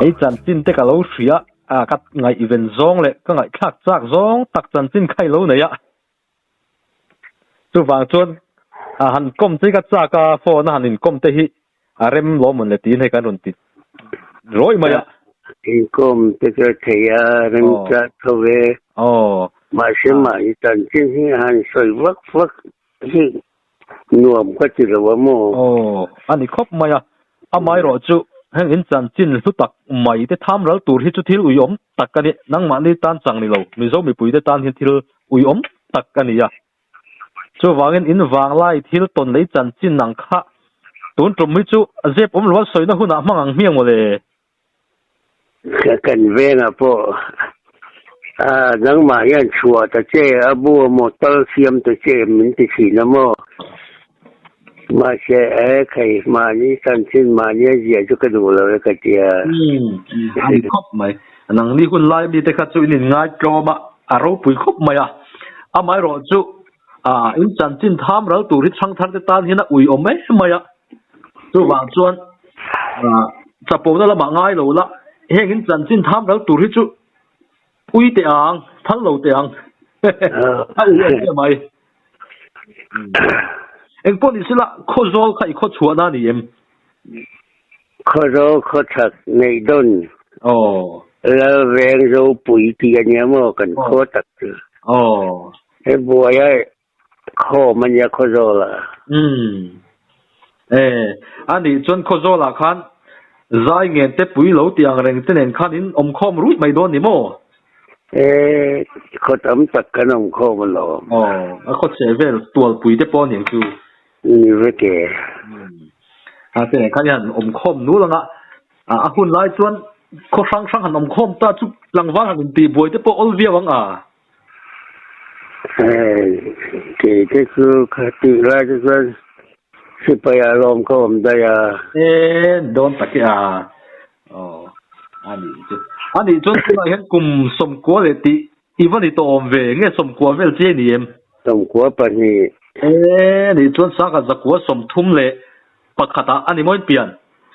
I chanchin te ka lo hria a, ka ngaihven zawng leh ka ngaihthlak chak zawng tak chanchin kha i lo nei a. Chuvang chuan a han kawm che ka chak a, phone a han inkawm te hi a rem lawm mawn le tiin hei kan rawn ti rawih mai a. Inkawm te chu a thei a, rem chak tho ve. Mahse mahni chanchin hi a han sawi vak vak hi nuam ka ti lo a maw? Aw, a ni khawp mai a. Amaherawh chu heng in chanchin hlu tak mai te tham ral tur hi chu thil uiawm tak a ni. Nangmahni tan chang ni lo, Mizo mipuite tan hian thil uiawm tak a ni a. Chuvangin in vanglai thil tawn lei chanchin ang kha tun tum hi chu zep awm lo a sawina hunah hmang ang hmiang mawle. Kan vengah pawh nangmah hian chhuah ta che a bu emaw tal siam ta che min ti thin a maw? Mahse e khai mahni chanchin mahni a ziah chu ka duh lo e ka ti a. Umm a ni khawp mai. Nangni hun lai mite kha chu in inngai tlawm a, a ropui khawp mai a. Amaherawh chu in chanchin tham ral tur hi chhangthar te tan hian a ui awm em mai a. Chuvang chuan chapona lamah ngai lo la, heng in chanchin tham ral tur hi chu ui teh ang, phal lo teh ang. A ui awm em mai. Engpawh ni sela Khawzawl kha i khaw chhuahna a ni em? Khawzawl khawchhak neih dawn Lalveng Zopui tih a nia maw kan khaw tak chu. He buaia Khawm a nia Khawzawlah. Umm. E, a nih chuan Khawzawlah khan zai ngen te pui lo tih ang reng te nen khan in awm khawm ruih mai dawn ni maw? E, khaw tam tak kan awm khawm alawm. Aw, a khaw chhe vel tualpui te pawh a niang chu. Ni vek e. Umm. A te nen khan i han awm khawm nul ang a, a hun lai chuan khaw hrang hrang han awm khawm ta chu tlangval han intihbuai te pawh awl viau ang a. Hei, kei te chu kha tih lai te chuan sipai ah lawm ka awm daih a. E, dawn tak e a. Aw, a nih chu. A nih chuan tunah hian kum sawmkua leh tih i va ni tawh awm ve, nge sawmkua vel chiai ni em? Sawmkua pahnih. E, nih chuan sangha zakua sawmthum leh pakhatah a ni maw in pian?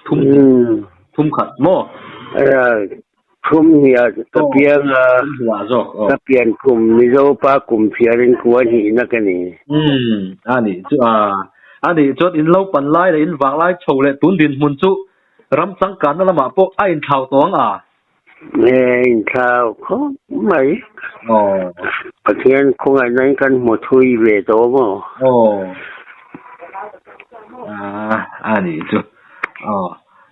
Thum, thum khat maw? Thum hniah ka piang a, ka pian kum Mizo pa kum phiarin kua hnihna ka ni. Umm, a nih chu a, a nih chuan in lo pan lai leh in vang lai chho leh tun dinhmun chu ram changkanna lamah pawh a inthlau tawh ang a? E, inthlau khawp mai. Aw. Pathian khawngaihna in kan hmu thui ve tawh maw? Aw. A nih chu. Aw.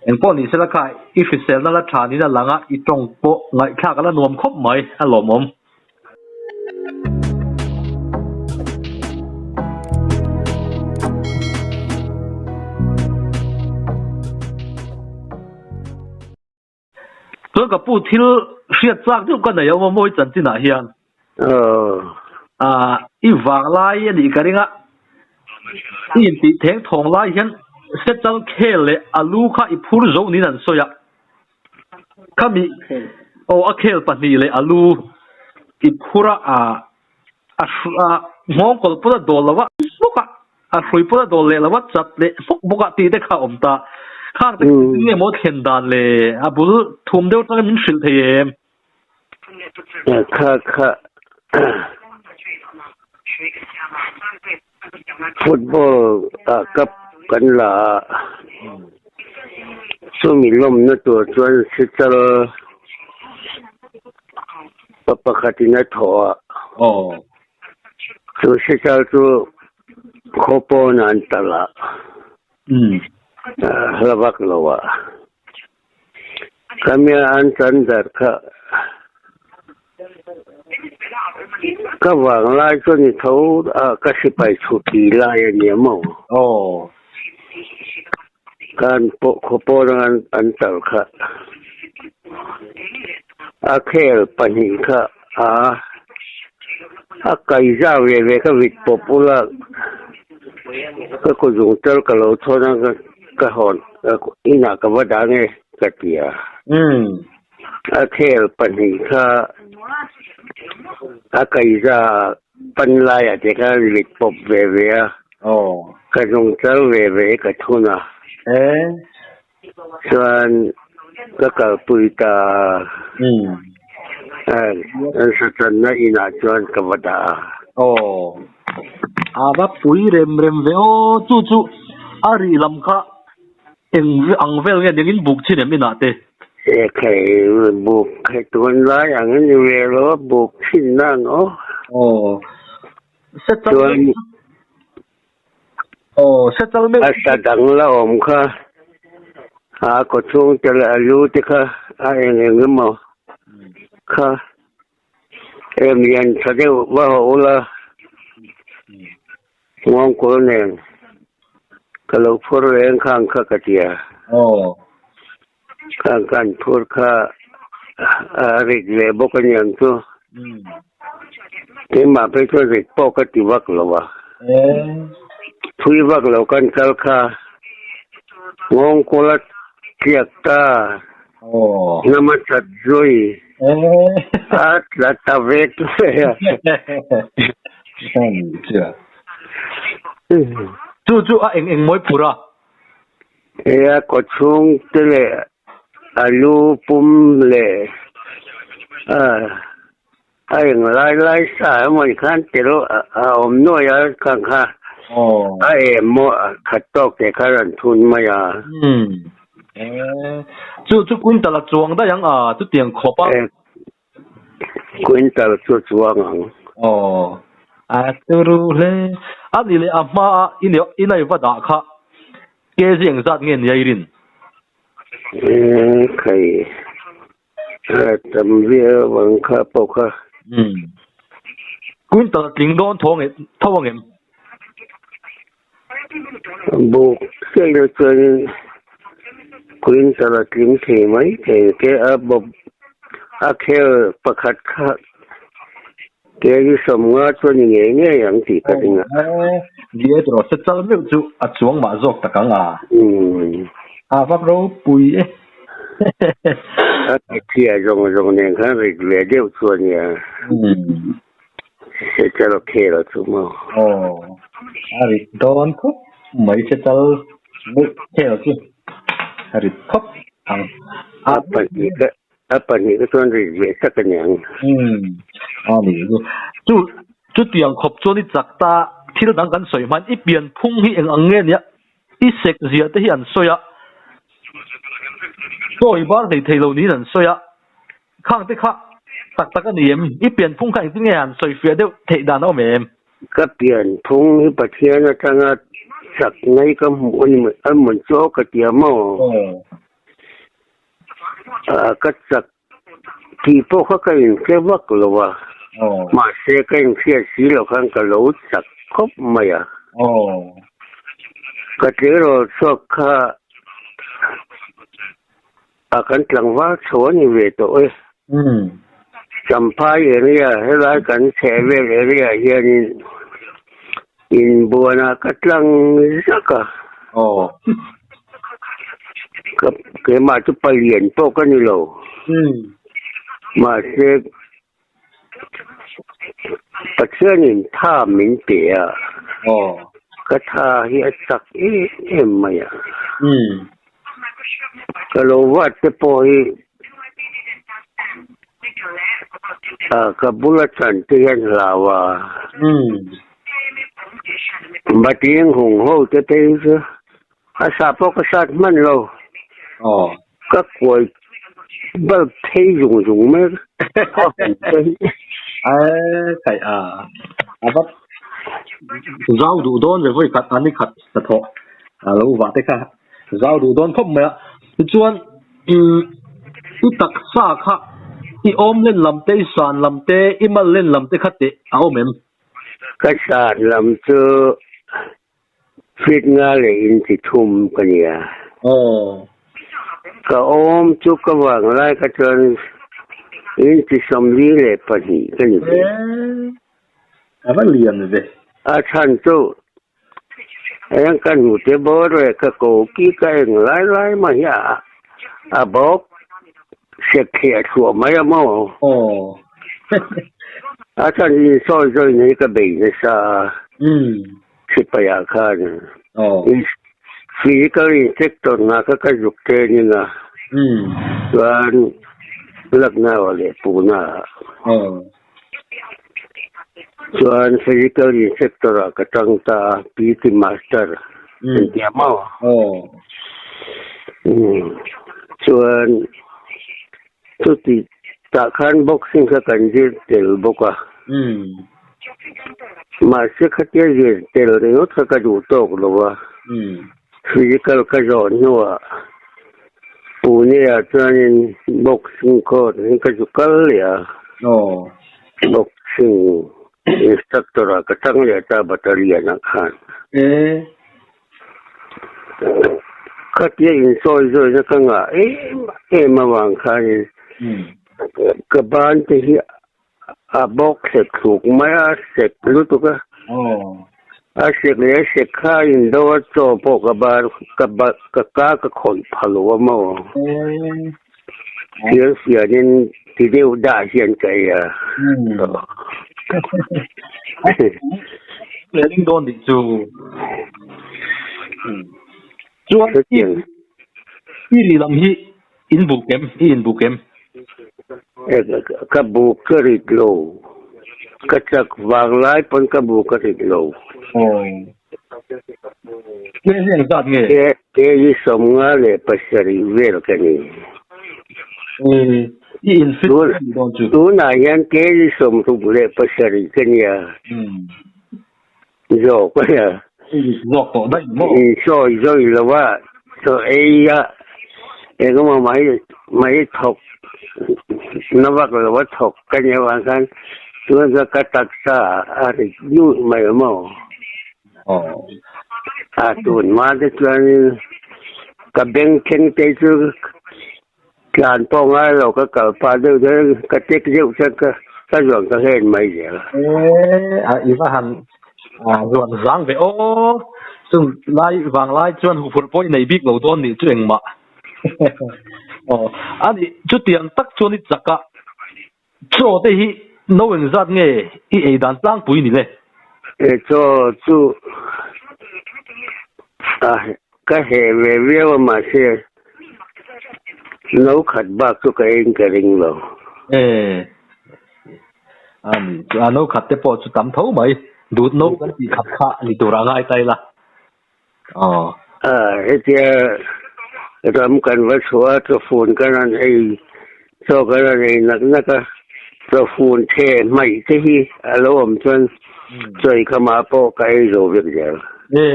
Engpawh ni sela kha i hriselna la tha niin a lang a, i tawng pawh ngaihthlak a la nuam khawp mai, a lawmawm. Chuan ka pu thil hriat chak deuh ka nei a awm a mawi chanchinah hian. Aaa i vang lai a nih ka ring a, i intih theng thawng lai hian Sechal khel leh a lu kha i phur zo niin an sawi a. Khami aw a khel pahnih leh a lu i phur a, a nghawng kawl pawn a dawl lo a hmawk a, a hrui pawn a dawl leh lo a chat leh hmawk bawk a tih te kha a awm ta. Khang te kha nge maw thlen dan le a bul thum deuh atangin min hrilh thei em? Kha kha football ah cup kan la a, chumi lawmna tur chuan sichal pa pakhatin a thawh a, chu sichal chu khaw pawnah an talh a, hla vak lo ah. Kamia an chan dar kha ka vang lai chu ni tho a ka sipai chhuti lai a nia maw? Aw. Kan pawh khaw pawn an an tal kha a khel pahnih kha a a kai zau ve ve ka vit pawp ula ka kuzung tel ka lo thawn a Ka hawn inah ka va dang e ka ti a. A khel pahnih kha a kaiza pan laiah te khan lit pawp ve ve a. Ka hnung chal ve ve ka thun a. Chuan. Ka kalpui ta a, an sachanna inah chuan ka va dah a. Aw, a va pui rem rem ve aw, chu chu a rih lam kha eng ang vel nge ningin buk chin em inah te? E khai, buk khai tun lai ang a ni ve lo a, buk chin na ang aw. Aw, Chuan. Aw, Settle meuh. A sa dang la awm kha, a kawchhung te leh a lu te kha a eng eng emaw kha em lian tha deuh va haw ula, nghawngkawl nen ka lo phur reng khang kha ka ti a. Aw. Khang kan phur kha a rit ve bawk a niang chu. Keimah phei chuan rit pawh ka ti vak lo a. Thui vak lo kan kal kha nghawngkawl a tliak ta, hnam a chat zui, a tla ta vek mai a. Chu chu a eng eng mawi phur a. He a kawchhung te leh a lu pum leh a eng lai lai sa emaw ni khan tel a awm nuai a khang kha a em maw khat tawk te kha rawn thun mai a. Chu chu quintal a chuang daih ang a chutiang khawp a. Quintal chu chuang ang. Aw, a turu hle. A ni leh a hma a i nei va dah kha kg engzat nge nia i rin? Ee khai, a tam viau ang kha pawh kha. Umm. Quintal tling dawn tho ang em? Buk chiah lo chuanin quintal a tling thei mai thei te a bawp a khel pakhat kha kg 50 chuan ni ngei ngei ang tih ka ring a. Ni e tawh se chal meuh chu a chuang mah zawk tak ang a. A vak ropui e. A chhia zawng zawng nen khan rit ve deuh chu a nia. Sechal khel a chu maw? Aw, a rit dawn khawp mai sechal meuh khel chu a rit khawp ang. A pahnih ka a pahnih ka chuan rit ve tak a niang. Umm, a ni chu. Chu chutiang khawp chuan i chak ta thil dang kan sawi hman i pianphung hi eng ang nge nia i sek zia te hi an sawi a, chawi bar hlei thei lo niin an sawi a. Khang te kha tak tak a ni em? I pianphung kha engtin nge han sawi fiah deuh theih dan a awm em? Ka pianphung hi Pathian atanga chak ngai ka hmuh a ni mai, a mun chu ka ti a maw? Ka chak tih pawh kha ka inhre vak lo a, mahse ka inhriat si loh khan ka lo chak khawp mai a. Ka tleirawl chhuak kha A kan tlangval chho a ni ve tawh e. Champhai area helai kan chheh vel area hianin inbuanah ka tlang zak a. Ka keimah chu palian pawh ka ni lo. Mahse Pathianin tha min pe a, ka tha hi a chak em em mai a. Ka lo vat te pawh hi ka bula chan te hian hlau a. Batling hung ho te phei chu A sa pawh ka sat hman lo. Ka kuai bulb phei zung zung mai a hum te hi. A kaih a, a va zau duh dawn ve vawi khat a ni khat hnathawh a lo vah te kha zau duh dawn khawp mai a. Tichuan i taksa kha i awm len lam te, i san lam te, i mal len lam te kha teh a awm em? Ka san lam chu Feet nga leh inti thum ka nia. Ka awm chu ka vang lai kha chuan inti 42 ka ni ve. A va lian ve. A chhan chu eng ka hnute bawr leh ka koki ka eng lai lai mah hi a bawk sek thliah thluah mai a maw. A chhan insawi zawin hi ka bei nasa a. Sipai ah khan physical inspector hna kha ka zuk te ning a. Chuan Lucknow ah leh Pune ah. Chuan physical inspector ah ka tang ta a, PT master an tia maw? Chuan chuti tah khan boxing kha kan zir tel bawk a. Mahse khatia zir tel ringawt kha ka duh tawk lo a. Physical ka zawh hnuah Pune-ah chuanin boxing court hi ka zu kal leh a. Boxing instructor-ah ka chang leh ta Battalion-ah khan. Khatia insawi zawina ka ngah em em avang khanin ka ban te hi A bawk sek thluk mai a, sek lutuk a. A sek leh a sek kha a indo a, chaw pawh ka bar ka ba ka ka ka khawih pha lo a maw. Thian sianin ti deuh dah hian ka ei a. Planning dawn nih chu. Chuan i ri lam hi In buk em? I in buk em? Ka buk ka rit lo. Ka chak vang lai pawn ka buk ka rit lo. Ke hi engzat nge? Ke hi 57 vel ka ni. I in fit em ni dawn chu? Tunah hian ke hi 67 ka nia. Zawk a nia. Zawk tawh daih maw? Insawi zawi lo a, chaw ei a, engemaw mai mai thawk na vak lo a thawk ka nih avang khan chuan chuan ka taksa a rit nuih mai maw? A tun hma te chuanin ka beng thleng te chu Tlan pawh ngai lo ka kal pah deuh deuh ka tek deuh chuan ka ka zuan ka hlen mai zel. E a i va han zuan zang ve aw chung lai vang lai chuan huphurh pawh i nei bik lo dawn nih chu engmah aw a nih chutiang tak chuan i chak a chaw te hi no engzat nge i ei dan tlangpui ni le? E chaw chu a ka heh ve viau a mahse No khat bak chu ka eng ka ring lo. E a ni chu a no khat te pawh chu tam tho mai dut no kan tih khat kha ni tur a ngai ta ila aw. A hetia ram kan va chhuah a chawfun kan rawn ei chaw kan rawn ei nak nak a chawfun the hmaih te hi a lo awm chuan chawi khamah pawh ka ei zo vek zel. E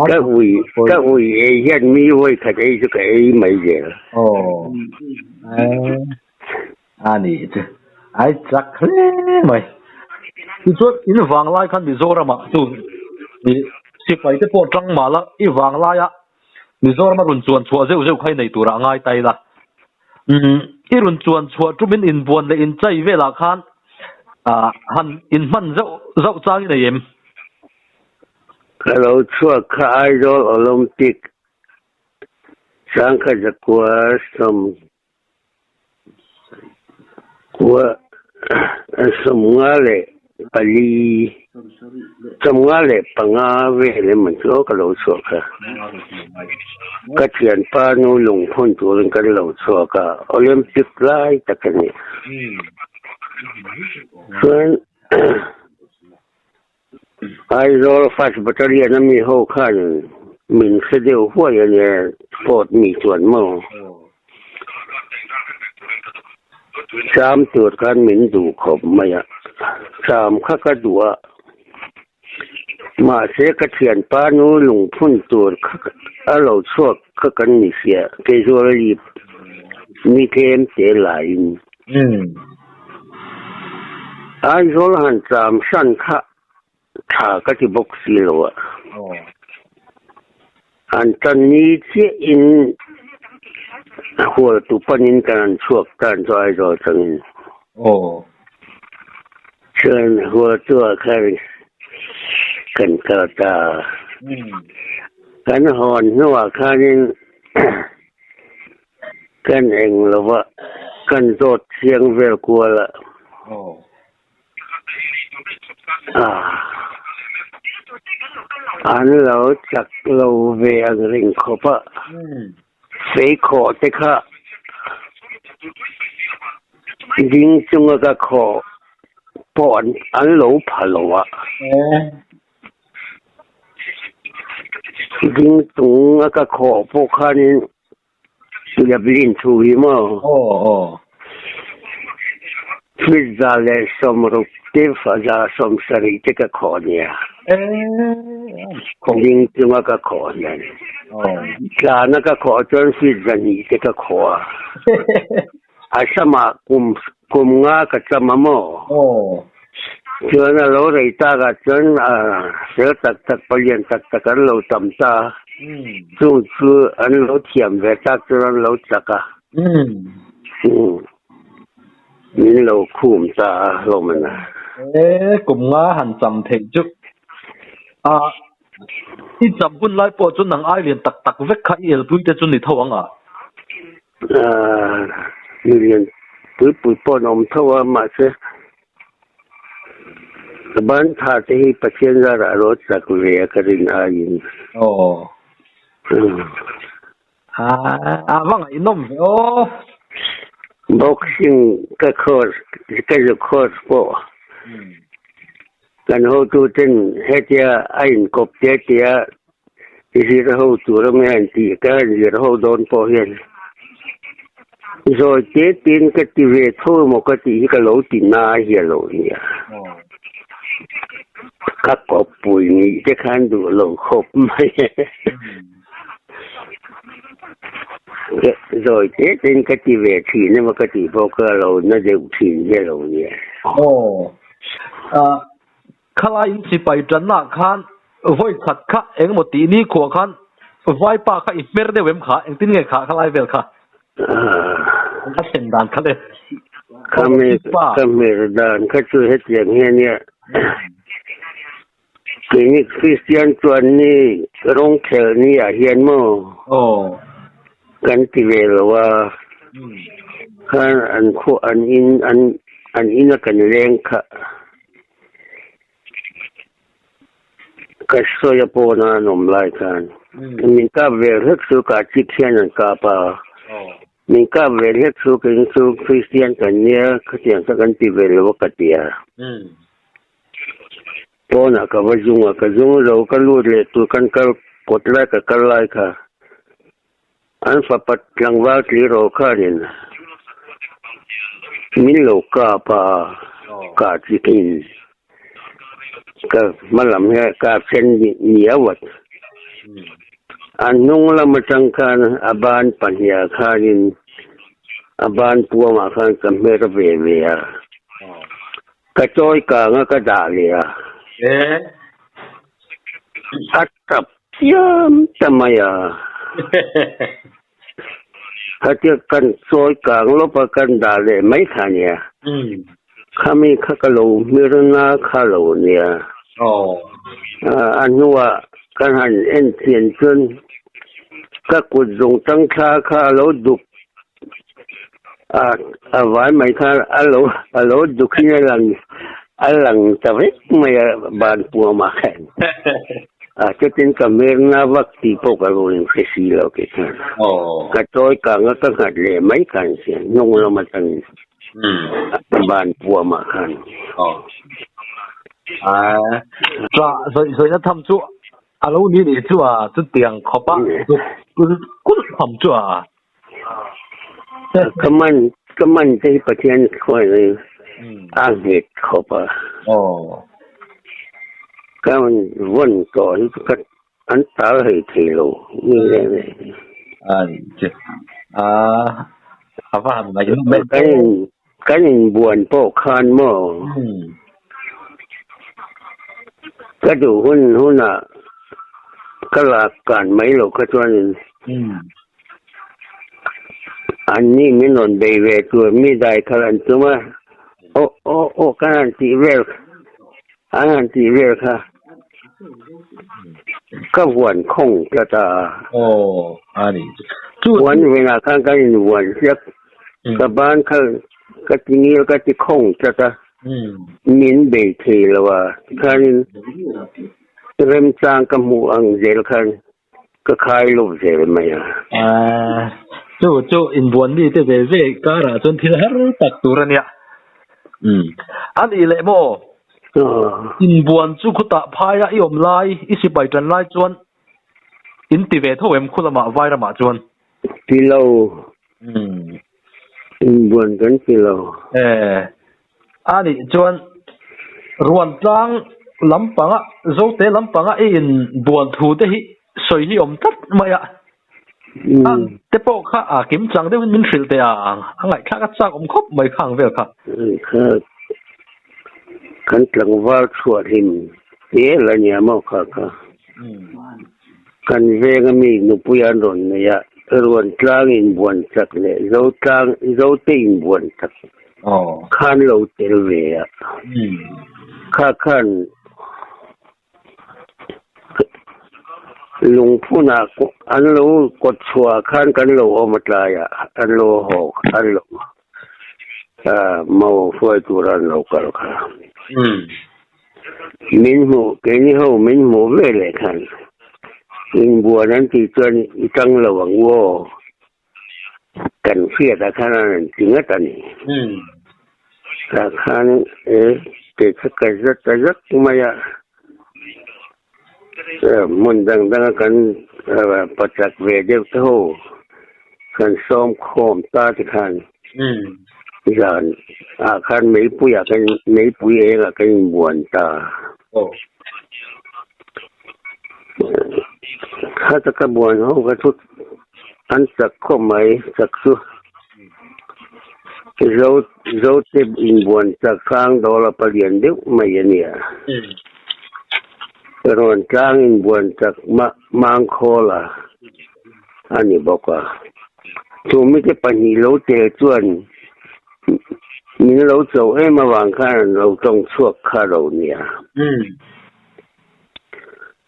Ka ui ka ui ei hian mi vawi khat ei chu ka ei mai zel. Aw a ni chu ai chak hle mai. Tichuan in vanglai khan Mizoramah chu sipai te pawh tang mah la i vanglaia Mizorama rawn chuan chhuah zeuh zeuh kha i nei turah a ngai ta ila. I rawn chuan chhuah tumin inbuan leh inchai velah khan han inhman zauh zauh chang i nei em? Ka lo chhuak kha Aizawl Olympic sangkhat zakua sawm kua 54, 55 vel emaw chu ka lo chhuak a. Ka thianpa nu lungphun turin kan lo chhuak a, Olympic lai tak a ni. Chuan Aizawl First Battalion a mi ho khan min hre deuh huai a nia sport mi chuan maw. Cham tur khan min duh khawp mai a, cham kha ka duh a, mahse ka thianpa nu lungphun tur kha a lo chhuak kha kan ni sia, casual leave ni tlem te laiin. Aizawl han cham hran kha tha ka ti bawk si lo a. An tan ni chiahin hualtu panin kan han chhuak tan chu Aizawl atangin. Chuan hualtu ah khan kan kal ta a. Kan hawn hnuah khanin Kan eng lova kan zawt chiang vel kual a. An lo chak lo ve ang reng khawp a, fei khawh te kha ding chunga ka khawh pawh an lo pha lo a. Ding chunga ka khawh pawh khanin Javelin thu hi maw? Feet 160 te 170 te ka khawh nia. Ding chunga ka khawh hian. Tlana ka khawh chuan feet 200 te ka khawh a. A samah kum kum nga ka cham a maw? Chuan a lo rei takah chuan fel tak tak palian tak tak an lo tam ta a. Chung chu an lo thiam ve tak chuan an lo chak a. Min lo khum ta a hlawm a na. E, kum nga han cham theih chu. A, i cham hun lai pawh chu nang ai lian tak tak vek kha i elpui te chu ni tho ang a. Milian pui pui pawh an awm tho a, mahse ka ban tha te hi Pathian zarah a lo chak ve a ka rin aiin. Aw. A va ngaihnawm ve aw. Boxing ka course ka zu course pawh kan hotuten hetia a inkawp te tia I zir ho tur a nge an tih ka han zir ho dawn pawh hian zawi te tein ka ti ve tho emaw ka tih hi ka lo ti na hi a lo nia. Ka kawppui nih te khan duh lo khawp mai. Zawi te tein ka ti ve thin emaw ka tih pawh ka lo na deuh thin hi a lo nia. Aw. Khalai in sipai tanna khan vawi khat kha engemaw tih ni khuah khan vaipa kha i hmer deuh em kha? Engtin nge kha khalai vel kha? A thlen dan kha le. Khami ka hmer dan kha chu hetiang hi a nia. Keini Kristian chuan ni rawng khelh ni ah hian maw kan ti ve lo a, khan an khuah an in an in a kan leng kha. Ka sawi a pawna an awm lai khan min kap vel hlek chu ka chik hian an kap a, min kap vel hlek chu kei chu Kristian kan nia khatiang kha kan ti ve lo a ka ti a. Pawnah ka va zung a, ka zung zo ka lut leh tur kan kal kawt lai ka kal lai kha An fapa tlangval tleirawl khanin min lo kap a, kah chikin ka hma lam hi a kap sen niau a. An hnung lam atang khan a ban pahniha khanin a ban puamah khan ka hmer ve ve a, ka chawi kang a ka dah leh a. A tap chiam ta mai a. Khatia kan chawi kang lawp a kan dah leh mai kha nia. Khami kha ka lo hmir na kha lo nia. A hnuah kan han en chian chuan ka kut zawng tang thla kha a lo duk a vai mai kha a lo a lo duk in a lang a lang ta vek mai a ban puamah khan a chutin ka hmerna vak tih pawh ka lo inhre si lo ke khan ka chawi kang a ka nghat leh mai khan sia hnung lam atangin a ban puamah khan. Tah zawih zawihna tham chu a lo ni nih chu a chutiang khawp a zuk kulh kulh tham chu a. Ka man ka man te hi Pathian khawi hi a nghet khawp a. Ka vawn tawh hi chu ka an tal hei thei lo mi reng reng hi. A va han ngaihnawm em. Kan in kan inbuan pawh khan maw ka duh hun hunah ka lak kan mai loh kha chuanin An ni min rawn bei ve tur mi dai khalh an tum a, aw aw aw kan han tih vel an han tih vel kha ka vuan khawng tlat a. Aw a ni chu. Vuan venah khan kan invuan chiak ka ban kha ka ti ngil ka ti khawng tlat a, min bei thei lo a tikhanin. Remchang ka hmuh ang zel khan ka khai lawp zel mai a. Chu chu inbuan mite ve ve karah chuan thil har tak tur a nia. Umm. A nih leh maw? Inbuan chu khutah phaia i awm lai, i sipai tan lai chuan in ti ve tho em khu lamah vai ramah chuan? Ti lo. Inbuan kan ti lo. A nih chuan Ruantlang lampanga Zote lampanga i inbuan thu te hi sawi hi awm tlat mai a. Ang te pawh kha a kim chang deuhin min hrilh teh ang. A ngaihthlak a chak awm khawp mai kha ang vel kha. Kan tlangval chhuah hlim zel a nia maw kha kha. Kan venga mi nupui an rawn nei a, Ruantlang inbuan chak leh Zotlang Zote inbuan chak khan lo tel ve a. Kha khan Lungphunah an lo kawt chhuah khan kan lo awm a tlaiah an lo haw an lo mau hruai tura an lo kal kha. Min hmuh keini ho min hmuh ve leh khan inbuan an tih chuan i tang lo ang u aw. Kan hriat ah khan a rawn ti ngat a ni. Tah khan e kei kha ka zat ta zak mai a, hmun dang dang a kan pachak ve deuh te ho kan sawm khawm ta te khan zan ah khan meipui ah kan meipui eng ah kan inbuan ta. Khata ka buan ho kha chu An chak khawp mai, chak chu. Zo Zote inbuan chak hrang dawl a palian deuh mai a nia. Rawn tlang inbuan chak mangkhawl a a ni bawk a. Chu mite pahnih lo tel chuan min lo cho em avang khan an lo tawng chhuak kha lo nia.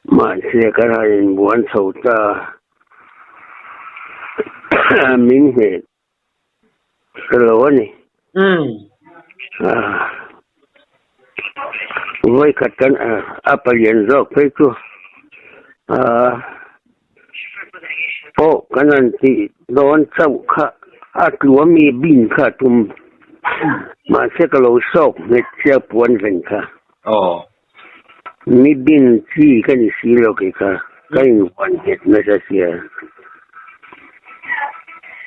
Mahse ka han inbuan chho ta min hneh ta lo a ni. Vawikhat kan a palian zawk phei chu pawh kan han tih dawn chauh kha a tlua mi bin kha a tum. Mahse ka lo sawk nghet chiah puan ven kha. Mi bin chi ka ni si lo kei kha ka invuan nghet nasa sia.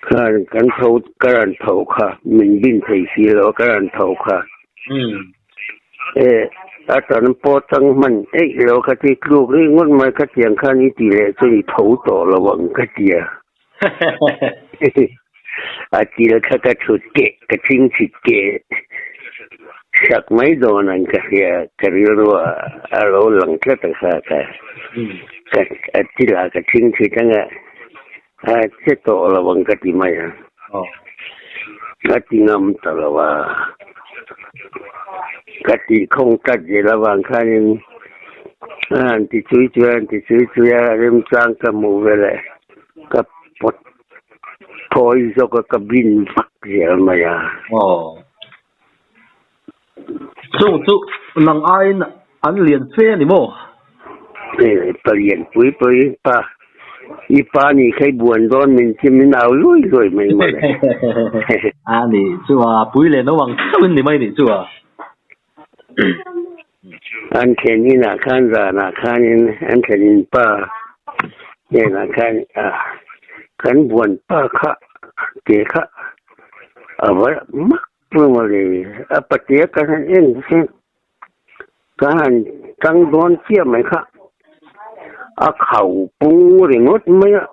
Khan kan tho ka rawn tho kha min bin thei si lo a ka rawn tho kha. E a tan pawh chang hman eih lo ka ti tluk ringawt mai ka tiang khan i ti leh chuan i tho tawh lo ang ka tia. A til kha ka thut keh, ka chingchit keh sak mai dawn ang ka hria, ka rilru a lo lang tlat a kha ka, ka a tilah ka chingchit anga a che tawh lo ang ka ti mai a, ka ti ngam ta lo a, ka tih khawng tlat zel avang khanin a han ti chui chui a, a han ti chui chui a, remchang ka hmuh veleh. Ka pawt thawi zawk a, ka bin vak zel mai a. Aw. Chung chu nang aiin an lian fe a ni maw? E, pa lian pui pui pa, i pa nih kha i buan dawn min chi min au luai luai mai mawle. A nih chu a, pui leh naupang chauhin ni mai nih chu a. An thlen inah khan zanah khanin an thlen in pa hnenah khan kan buan pa kha te kha a va mak pui mawle a patea ka han en hian ka han tang dawn chiah mai kha a khau pung ringawt mai a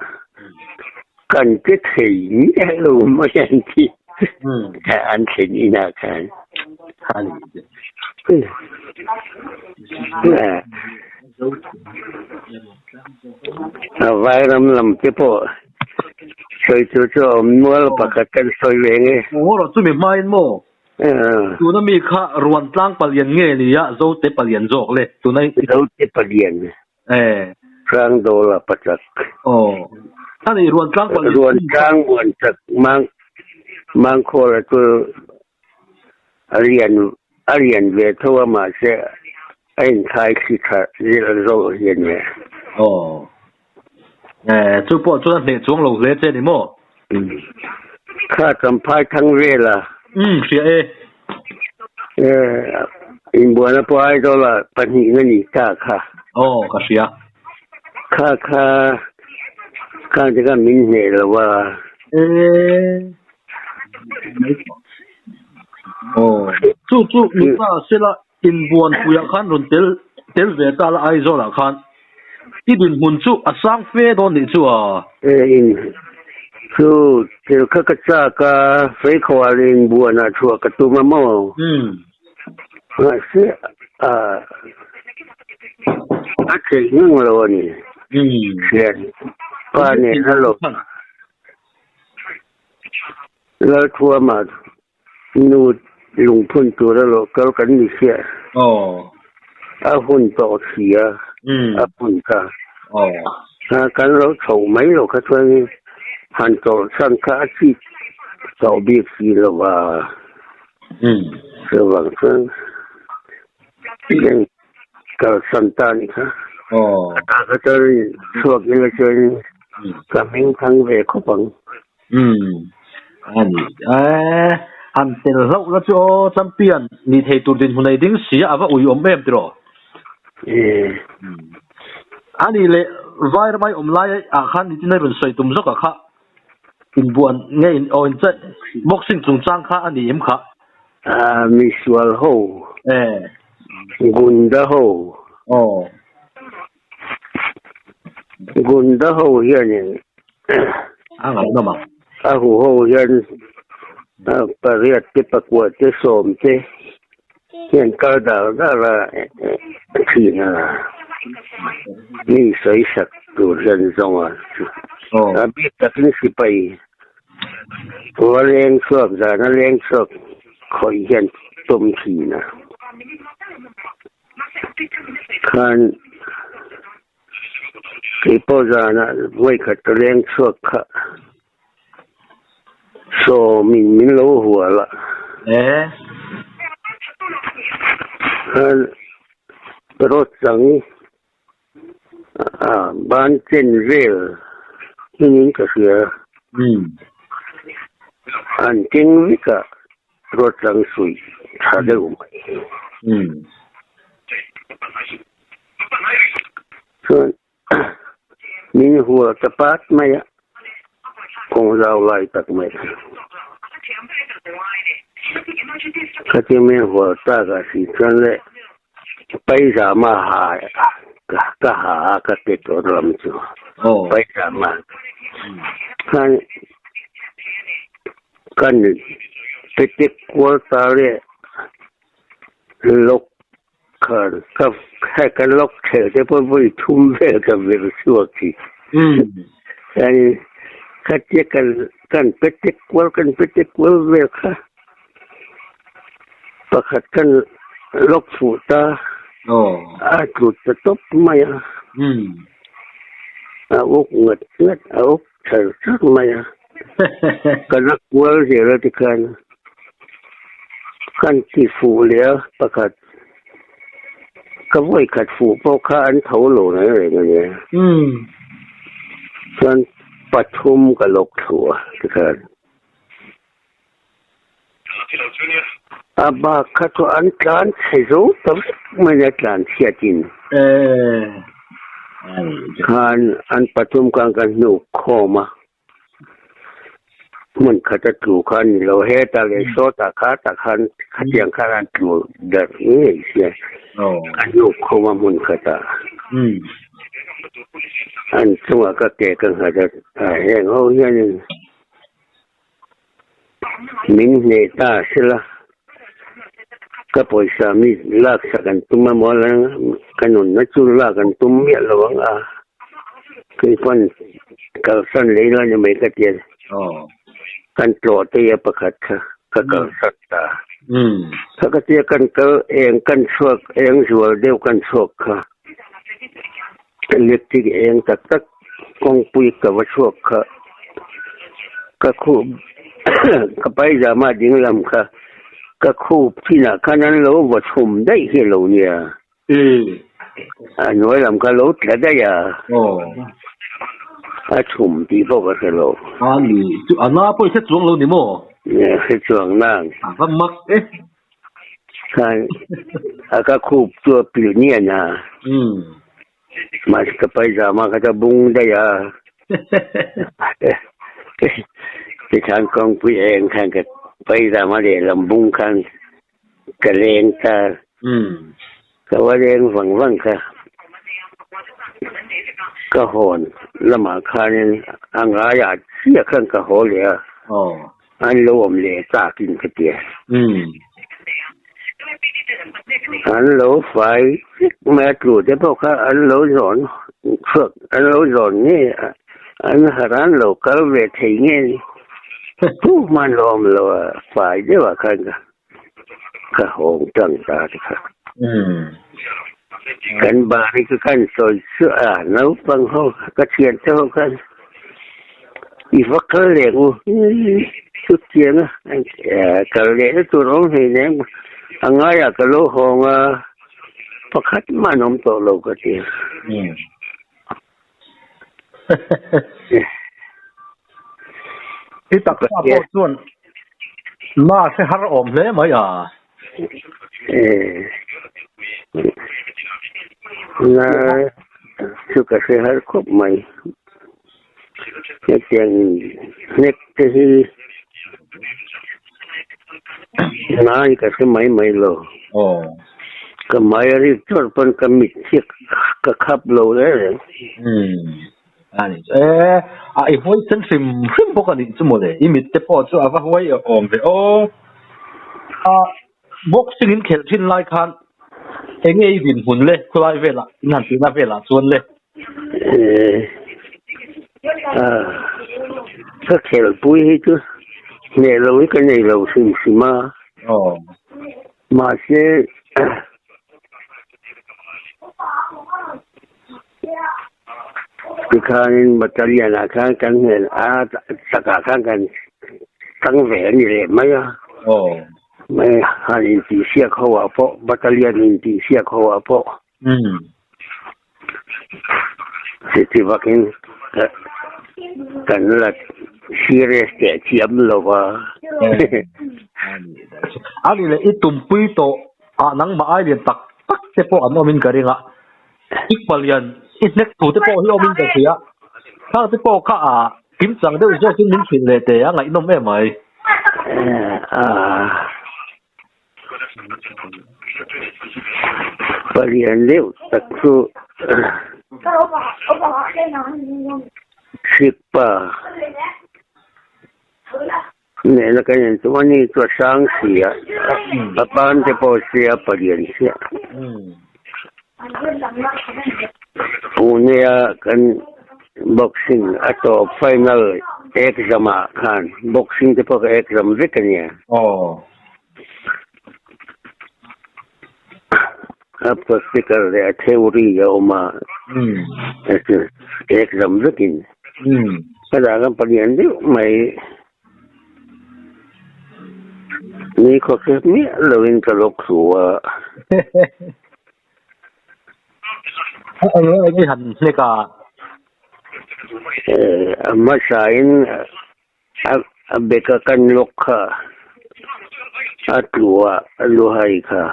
kan che thei miah lo mai an ti an thlen inah khan. A vairam lam te pawh sawi tur chu a awm nual pakhat kan sawi ve nge. Aw rawh chumi hmain maw? Tuna mi kha Ruantlang palian nge nia Zote palian zawk le tuna. Zote palian. Hrangdawla pachak. Aw. A nih Ruantlang palian. Ruantlang buanchak mang mangkhawla chu a lian a lian ve tho a mahse. A inthai thli tha zir zawk hi a nia. Aw. Eh, chu pawh chuan a hneh chuang lo hle che ni maw? Umm. Kha Champhai thang vel a. Umm, hria e. Eh, inbuana pawh Aizawl ah pahnihna ni ta kha. Aw, ka hria. Kha kha, khang te khan min hneh lo a. Eh. Aw, chu chu ni ta sela Inbuan puiah khan rawn tel tel ve ta la Aizawlah khan i dinhmun chu a sang fe dawn nih chu a. E in chu thil kha ka chak a, Feikhawah leh inbuanah chhuah ka tum a maw? Mahse a a theih ngang lo a ni. Thian pa nen a lo Lalthuama Nu lungphun tura lo kal kan ni chiah. A hun tawh si a, a hun kha. Kan lo chho mai lo kha chuan han chawlhsan kha a chik tawh bik si lo va. Chuvang chuan kalsan ta a nih kha. A tah kha chuan chhuak ila chuan ka hming thang ve khawp ang. Umm a ni e, han tel hlauh la chu aw champion ni thei tur dinhmun ei ding si a, a va ui awm em tiraw? A ni leh vai ramai awm lai ah khan nitin a rawn sawi tum zawk ah kha inbuan nge in aw in che boxing chungchang kha a ni em kha? Ah misual ho, gunda ho. Aw. Gunda ho hianin A ngaihnawm ang. A hu ho hian pariat te pakua te sawm te hian kal dar dar a thin a, mi sawi sak tur hian zawng a. A bik takin sipai va leng chhuak zana leng chhuak khawih hian tum thin a. Khan kei pawh zanah vawikhat ka leng chhuak kha sawmin min lo hual a. Khan rawt chang a ban chen vel hmingin ka hria. An keng vek a. Ruatlang suih tha deuh mai. Chuan min hual ta pat mai a, kawng zau lai tak mai. Khatia min hual tak ah si chuan le paizama ha ka ha a ka ti tawh lam chu paizama khan Kan petek kual ta leh lock khan ka hei ka lock thelh te pawh vawi thum vel ka vir chhuak hi. Chuan khatia kan kan petek kual kan petek kual vel kha pakhat kan lock fuh ta a tlut ta tawp mai a, a uk ngat ngat a uk Thar thar mai a, ka la kual zel a tikhan kan ti fuh leh a pakhat ka vawi khat fuh pawh kha an tho lo reng reng a nia. Chuan pathum ka lawk thlu a tikhan. A bak kha chu an tlan chhe zo ta vek mai a tlan chhiatin. Khan an pathum khan ka hnuk khawm a, hmun khat a tlu kha a ni lo, hetah leh sawtah khatah khan khatiang khan an tlu darh ngei sia, ka hnuk khawm a hmun khatah. An chungah ka ke ka nghat a, heng ho hianin. Min hneh ta sela, ka pawisa mi lak sak an tum a maw la, ka nunna chu lak an tum miah lo ang a, kei pawn kalsan leh ila ni mai ka ti a, kan tlawh te hi a pakhat kha ka kalsan ta. Kha ka tia kan kal eng kan chhuak eng zual deuh kan chhuak kha, Electric eng tak tak kawngpui ka va chhuak kha ka khup ka paizama ding lam kha ka khup thinah khan an lo va chhum daih hi a lo nia. A hnuai lam kha lo tla daih a. A chhum tih pawh ka hre lo. A ni, chu a na pawh i hre chuang lo ni maw? Hre chuang nang. A va mak e. Khan a ka khup chu a pilh nian a. Mahse ka paizama kha chu a bung daih a. Tikhan kawngpui eng khan ka paizama lehlam bung khan ka leng ta. Ka va leng vang vang kha. Ka hawn lamah khanin a ngaiah chiah khan ka haw leh a. An lo awm leh takin ka tia. An lo fai vek mai a, tlu te pawh kha an lo zawn chhuak, an lo zawn nge an harh an lo kal ve thei nge ni. Pu hman lo awm lo a, fai deuh ah khan ka hawng tang ta te kha. Kan bari ka kan sawi chu a naupang ho ka thian te ho khan i va kal leh u chutiang a kal leh na tur awm hlei nen a ngaiah ka lo hawng a pakhat mah an awm tawh lo ka ti. I taksa pawh chuan na hre har awm hle mai a. Na chu ka hre har khawp mai. Hetiang hnek te hi na hi ka hre mai mai lo. Ka hmai a rik chawrh pawn ka mit hi ka khap lo reng reng. A ni chu e, a i huai sen hrim hrim bawk a nih chu mawle, i mit te pawh chu a va huai awm ve aw. A boxing in khelh thin lai khan eng nge i dinhmun le khulai velah in han tihna velah chuan le? A ka khelhpui hi chu hneh lo hi ka nei lo hrim hrim a. Mahse Tikhanin battalion ah khan kan hnen a takah khan kan tang ve a ni leh mai a. Mai han intihsiak ho ah pawh battalion intihsiak ho ah pawh chuti vakin kan la serious teh chiam lo va. A ni leh i tumpui tawh ah nangmah ai lian tak tak te pawh an awmin ka ring a. I palian i hnek thu te pawh hi awmin ka hria. Khang te pawh kha a kimchang deuh zawkin min hrilh leh teh a ngaihnawm em mai. Palian deuh tak chu Hripa. Nena kan en chu ani chu a sang si a, a pan te pawh si a palian chiah. Pune a kan boxing a tawp final exam ah khan boxing te pawh ka exam vek a nia. A practical leh a theory a awm a, exam vekin. Ka dah kan palian deuh mai. Ni khawkhet miah loin ka lawk thu a. Eng nge i han hnek a? A hmasain A beka kan lawk kha a tlu a, a luhai kha.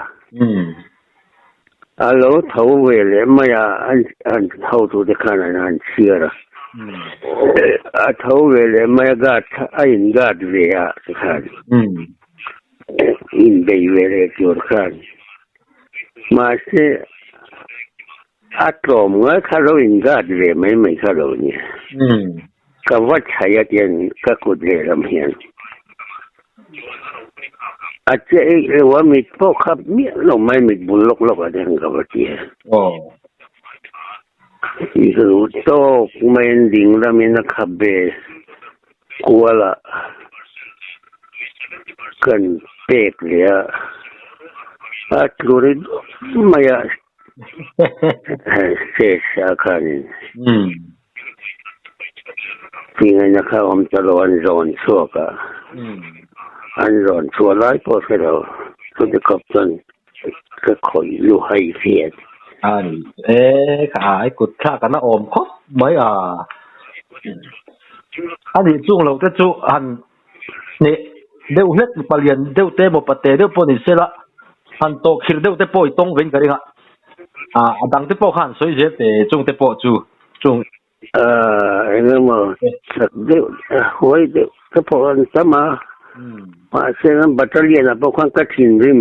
A lo tho ve leh mai a, an hotute khan an han chhiar a. A tho ve leh mai a, guard kha a in guard ve a tikhan. Inbei ve leh tur khan. Mahse, a tlawm ngai kha lo in guard ve mai mai kha lo nia. Ka va chhai a tian ka kut lehlam hian a che eih lo a, mit pawh khap miah lo mai, mit bul lawk lawk ah te hian ka va ti a. I ka duh tawk mai an ding lamin a khap ve kual a, kan pek leh a, a tlu ri dup mai a stage ah khanin. Tingaina kha awm ta lo an zawn chhuak a, an zawn chhuah lai pawh hre lo, chuti khawp chuan ka khawih lu hai hriat. A ni e kha ai kut thlak an a awm khawp mai a. A nih chung lo te chu han hneh deuh hlek palian deuh te emaw pate deuh pawh ni sela han tawh khirh deuh te pawh i tawng vein ka ring a. A dang te pawh kha han sawi zel teh chung te pawh chu chung. Eng emaw chak deuh huai deuh te pawh an tam a, mahse an battalion ah pawh khan ka thinrim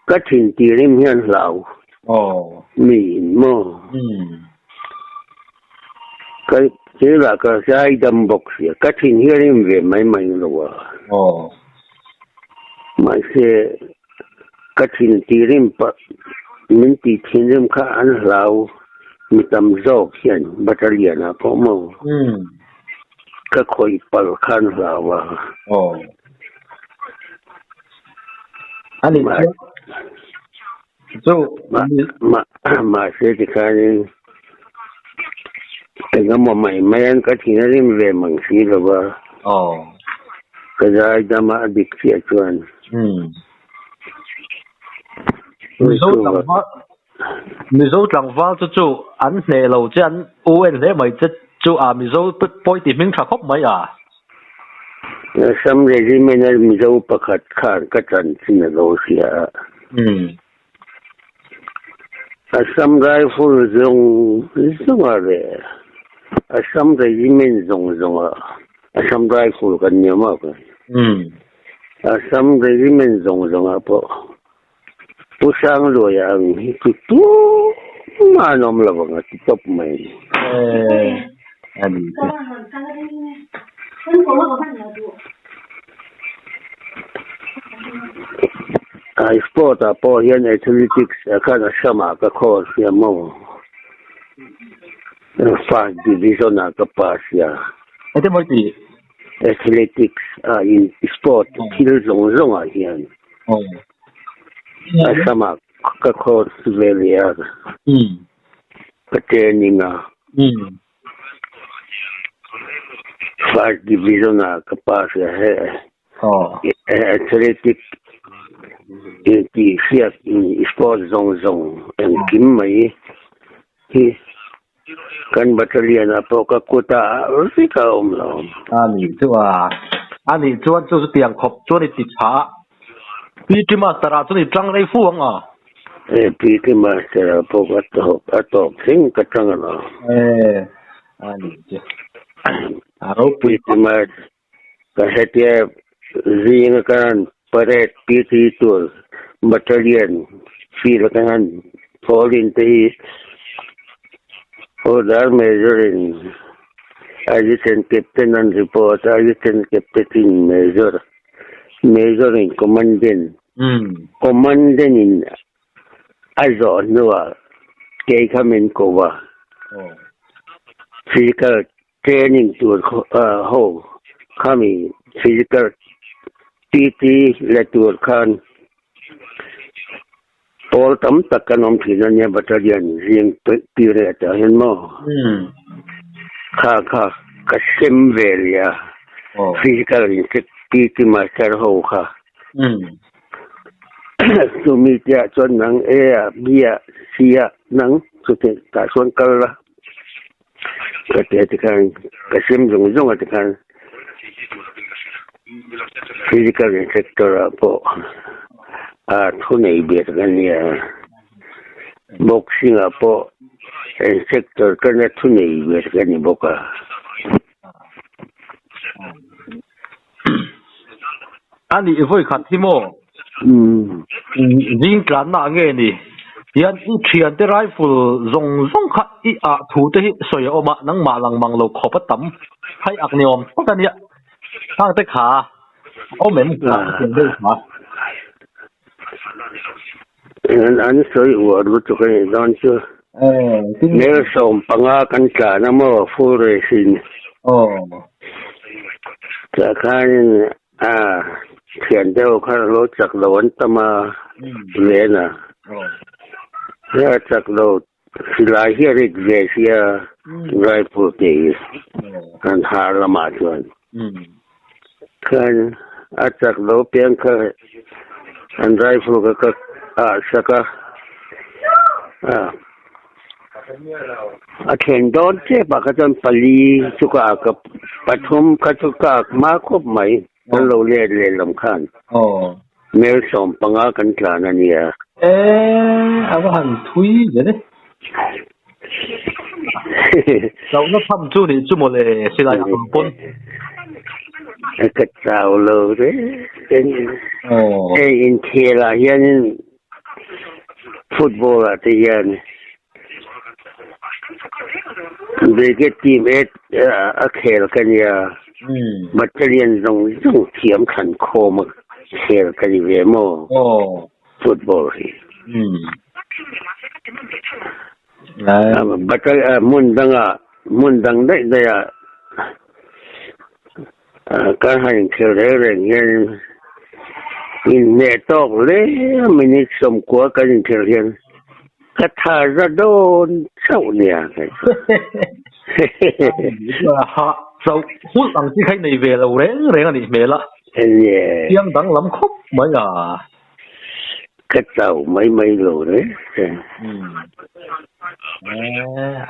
ka thin tirim hian hlau mi in maw ka thil ah ka zai dam bawk sia ka thin hi a rim ve mai mai lo a, mahse ka thin tirim pah min tih thinrim kha an hlau mi tam zawk hian battalion ah pawh maw ka khawih palh kha an hlau a. Mahse tikhanin engemaw mai mai an ka thin a rim ve mang si lo va, ka zai dam a a dik chiah chuan. Mizo tlangval Mizo tlangval chu chu an hneh lo che an u en hle mai che chu a Mizo pawi ti hming tha khawp mai a. Assam Regiment a Mizo pakhat khan ka chanchin a lo hria a. Assam Rifle zawng zawng a leh Assam Regiment zawng zawng a Assam Rifle kan ni awm a. Assam Regiment zawng zawngah pawh Pu Sangluaia ang hi chu tumah an awm lo ang a ti tawp mai. Ai sport ah pawh hian athletics ah khan Assam ah ka khawl sia maw first division ah ka pass sia. Athletics ah in sport thil zawng zawng ah hian Assam ah ka course ve leh a, ka training a, first division ah ka pass a he athletic intihsiak sport zawng zawng engkim mai hi Kan battalion ah pawh ka kut ah vek a awm lo. A nih chu a. A nih chuan chu chutiang khawp chuan i ti tha a. PT Master ah chuan i tang rei fu ang a. E, PT Master ah pawh ka tawp a tawp thleng ka tang a lo. E, a nih chu. A ropui. PT Master ka hetia zing a ka han parade PT tur battalion field a ka han thawl in te hi order major in assistant captain an report a assistant captain in major major in commandant commandant in a zawh hnuah kei kha min ko a physical Training tur ho khami physical PT la tur khan pawl tam tak kan awm thin a nia battalion zing period ah hian maw kha kha ka sem ve leh a physical PT master ho kha chumi te ah chuan nang A ah B ah C ah nang chutih tah chuan kal la. Ka ti a tikhan ka sem zawng zawng a tikhan physical instructor ah pawh a thu nei ber ka nia boxing ah pawh instructor ka na thu nei ber ka ni bawk a. A nih vawi khat hi maw? Zing tlanna ah nge ni? Hian i thiante rifle zawng zawng kha i ah thu te hi sawi a awm a, nangmah lang mang lo khawp a tam hai ak ni awm tak a nia. Hang te kha a awm em kha ka thiam deuh kha. An sawi uar lutuk a nih dawn chu. Mel 15 kan tlan a maw full race in. Tah khanin a thian deuh kha lo chak lo an tam a ven a. A chak lo silai hi a rit ve sia rifle te hi an har lamah chuan. Khan a chak lo piang kha an rifle kha ka ah sak a. A thlen dawn tep ah kha chuan pali chu ka ak a, pathum kha chu ka ak hma khawp mai kan lo let leh lam khan. Mel 15 kan tlan a nia. E, a va han thui zel e. Hlauhna tham chu nih chu mawle silai ang pawn. Ka chau lo reng reng. Hei inkhel ah hianin football ah te hian Brigade team e a khel ka nia. Battalion zawng zawng thiam thlan khawm a khel ka ni ve maw football hi. Hmun dangah hmun dang daih daih ah kan han inkhel reng reng hian inhneh tawk hle minute 90 kan inkhel hian ka tha za dawn chauh nia ka ti. Ha chauh hulh ang chi kha i nei ve lo reng reng a nih hmel a. Chiang danglam khawp mai a. Ka chau mai mai lo reng reng.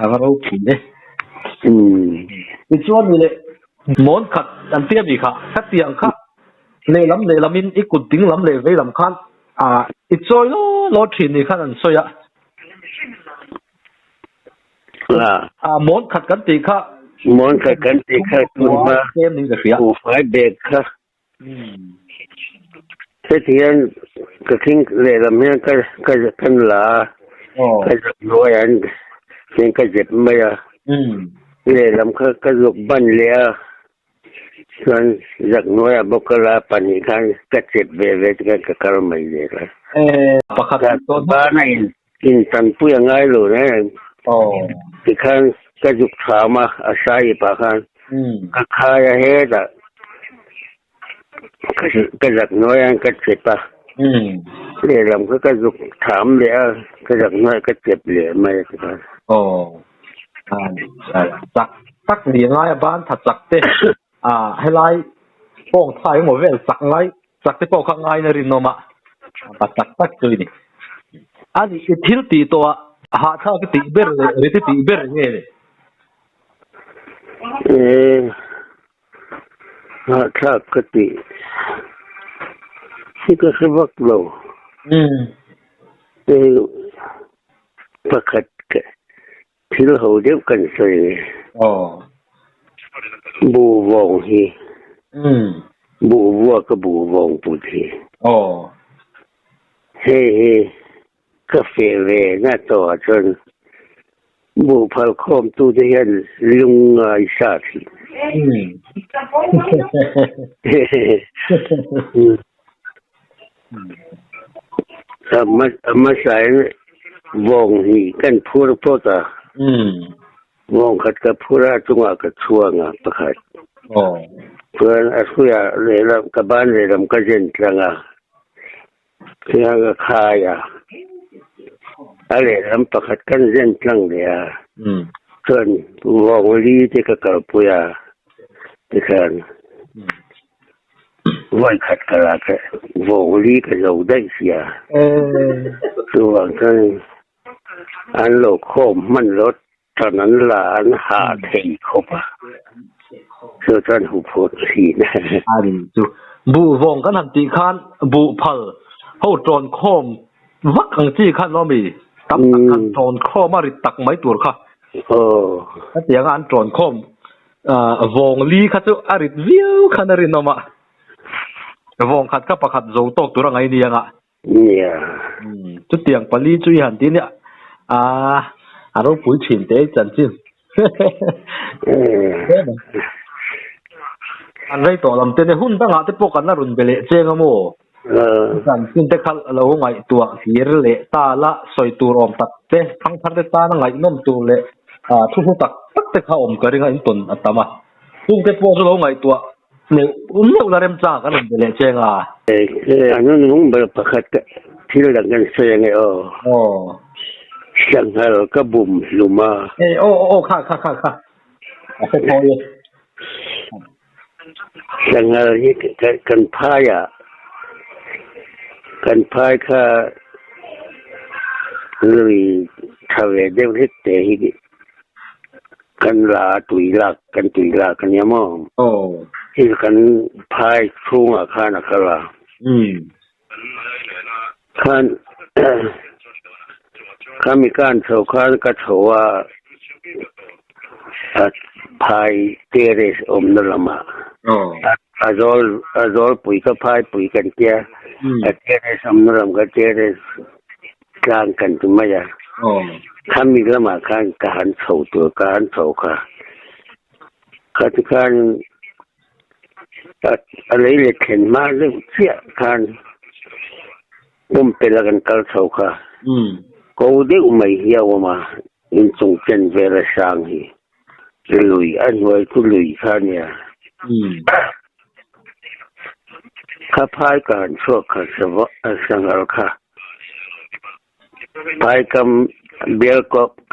A va ropui e. Tichuan ni leh mawn khat an tia mi kha, khatiang kha lehlam lehlamin i kut ding lam leh vei lam khan i chawi law law thin ni khan an sawi a. Mawn khat kan tih kha. Mawn khat kan tih kha tunhma buhfai bag kha. Heti hian ka khing lehlam hian ka ka kan la a, ka zep hnuai ah hian ka zep mai a, lehlam kha ka zuk ban leh a, chuan zak hnuai ah bawk ka la 2 khan ka chep ve ve te khan ka kal mai zel a. Bana in intanpui a ngai lo reng tikhan ka zuk tham a, a sahip ah khan ka khai a hetah ka zak hnuai ah ka chep a, lehlam kha ka zuk tham leh a, ka zak hnuai ah ka chep leh mai a tikhan. Chak tak ni a ngai a ban tha chak te helai pawng thai emaw vel chak ngai Chak te pawh kha ngaina rinawm a, pa chak tak chu i ni. A nih, i thil tih tawh ah hahthlak i tih ber leh rit i tih ber nge le? E, hahthlak ka tih hi ka hre vak lo. Hei pakhat Thil ho deuh kan sawi nge. Buh vawng hi. Buh vuak a buh vawng put hi. Hei hi ka feh ve na tawh ah chuan buh phal khawm tu te hian lung ngai sa thin. A hmasain vawng hnih kan phur phawt a, vawng khat ka phur a, a chungah ka chhuang a pakhat. Chuan a hruiah lehlam ka ban lehlam ka zen tlang a, tihian ka khai a, a lehlam pakhat kan zen tlang leh a, chuan vawng li te ka kalpui a tikhian. Vawi khat ka la kha vawng li ka zo daih sia. Chuvang chuan an lo khawm hman lo tan an la an hah thei khawp a, chu chuan huphurh thin. A ni chu. Buh vawng kan han tih khan buh phal ho tawn khawm vak ang chi khan lo mi tam tak khan tawn khawm a rit tak mai tur kha. Hetianga an tawn khawm Vawng li kha chu a rit viau khan a rinawm a, vawng khat kha pakhat zo tawk tur a ngaih ni ang a. Nia. Chutiang pali chu i han ti nia, a a ropui thin te i chanchin. An rei tawh lam te nia, hun dangah te pawh kan la rawn be leh cheng a maw? Chanchin te kha lo ngaihtuah hlir leh ta la, sawi tur awm tak te, thangthar te tana ngaihnawm tur leh thu hlu tak tak te kha awm ka ring a, intawn a tam a. Chung te pawh chu lo ngaihtuah neuh neuh la remchang kan rawn be leh cheng a. A nunung ber pakhat thil dang kan sawi ange aw. Sanghal ka bum hlum a. Aw aw kha kha kha kha a hre thawi e. Sanghal hi kan phai ah kan phai kha lui. Tha ve deuh hlek te hi kan la a tui lak kan tui lak a nia maw? Hei kan phai chhungah khan a kal a. Khan khami kan chho khan ka chho a a phai terrace awmna lamah a zawl a zawlpui ka phaipui kan tia a terrace awmna lam ka terrace Tlang kan ti mai a, khami lamah khan ka han chho tur ka han chho kha. Khati khan a lei let thlen hma deuh chiah khan pumpelh a kan kal chho kha. Ko deuh mai hi a awm a, inchung chen vel a sang hi. Lui a hnuai chu lui kha a nia. Kha phai ka han chhuak kha sanghal kha. Phai kam bial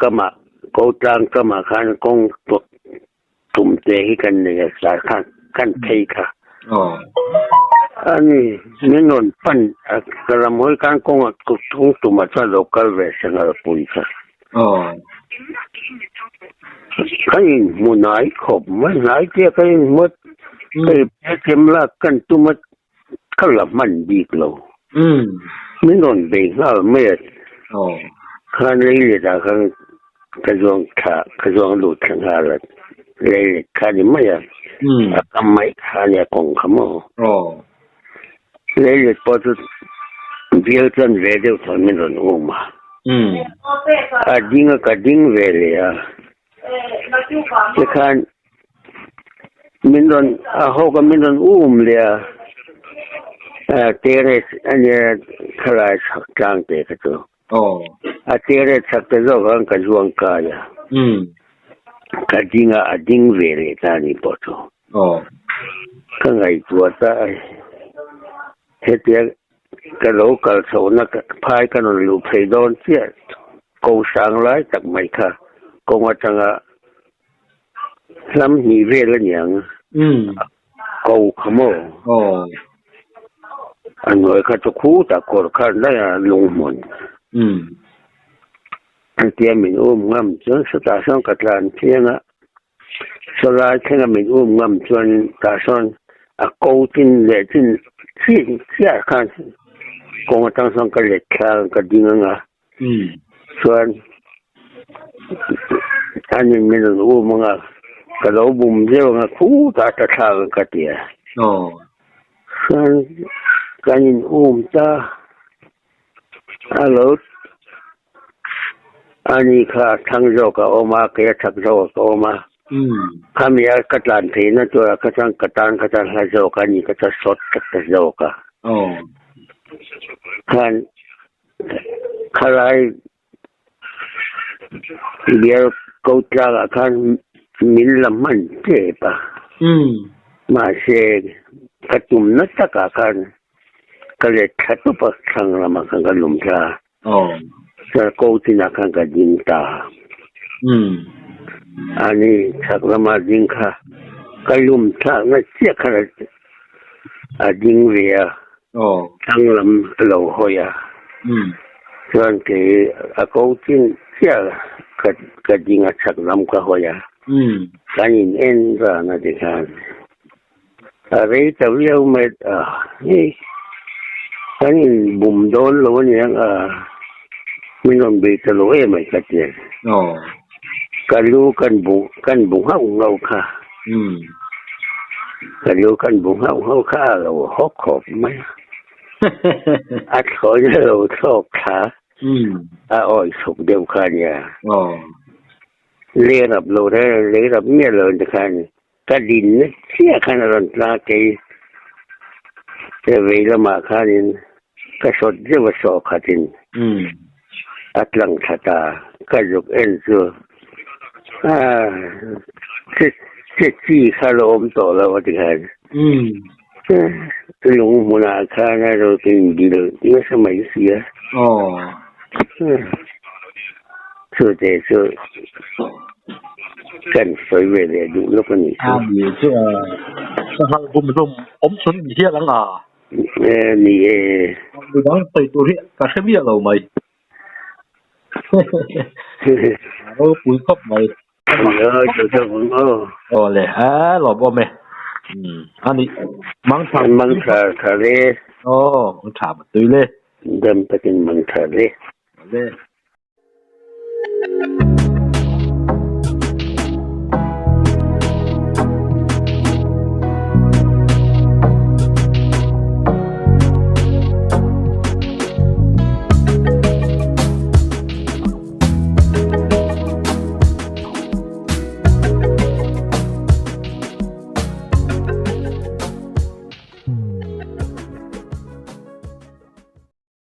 kamah ko tlang kamah khan kawng tum te hi kan nei a sar khan kan phei kha. Ani min rawn pan a ka lam hawi khan kawng kawng tumah chuan lo kal ve sanghal pui kha. Ka inhmu hnai khawp mai, hnai chiah ka inhmu a, ka ipte chem lak kan tum a, ka la hman bik lo. Min rawn bei nghal mai a, khan lei let ah khan ka zuang thla, ka zuang lut thla nghal a, lei let kha a ni mai a, a kam mai kha a nia kawng kha maw. Leilet pawh chu bial chuan ve deuh chuan min rawn um a, a ding a ka ding ve leh a, tikhan min rawn a hawk a min rawn um leh a, terrace a nia thlalai chhak tlang te kha chu, a terrace chhak te zawk khan ka zuang kai a, ka ding a, a ding ve leh ta a ni pawh chu. Ka ngaihtuah ta a, hetia ka lo kal chhohna phai ka rawn luh phei dawn chiah ko sang lai tak mai kha kawng atanga hlam hnih vel a niang ko kha maw? A hnuai kha chu khutah kawr khan daih a lunghmun. Hetia min um ngam chuan sawtah sawn ka tlan chiang a. Sawlai thlenga min um ngam chuan tah sawn a ko chin leh chin chiah chiah khan kawng atang sawn ka let thla ka ding ang a, chuan anin min rawn um ang a, ka lo bum zeuh ang a khutah ta thlak ang ka ti a. Chuan kan in um ta a lo. Ani kha a thlang zawk a awm a, kei a chak zawk a ka awm a. Khami a ka tlan theihna turah kha chuan ka tan kha chuan hla zawk a ni kha chuan short cut ta zawk a. Khan khalai bial ko tlangah khan min la hman tep a. Mahse ka tumna takah khan ka let thla tawp a, thlang lamah khan ka lum thla a. Sir ko chinah khan ka ding ta. Ani chhak lama ding kha ka lum thlakna chiah kha a ding ve a, thlang lam a lo hawi a. Chuan kei a ko chin chiah ka ding a chhak lam ka hawi a, kan in en ran a tikhan. A rei ta viau mai a, hei kan in bum dawn lo a niang a, min rawn bei ta lo em mai ka ti a. Ka lu kan bu kan bu nghauh nghauh kha, ka lu kan bu nghauh nghauh kha a lo hawk khawp mai a, a thlawin a lo thlawk thla, a awih chhuk deuh kha a nia. Lei rap lo reng lei rap miah lo tikhan Ka dinna chiah khan a rawn tla kei he vei lamah khanin ka sawt zeuh a sawh khatin a tlang thla ta, ka zuk en chu che che chi kha la awm tawh lo a ti khan lung hmunah khan a rawn inbil nasa mai si a. Chute chu kan sawi ve leh duh lawk a nih chu. A ni chu a sanghal bum hlum awm chhun ni hial ang a. E ni e. Midang sawi tur hi ka hre miah lo mai. Ropui khawp mai. Aw le, a lawmawm e. A nih, mangtha. Mangtha tha le. Aw, mangtha tui le. Dam takin mangtha le. Le.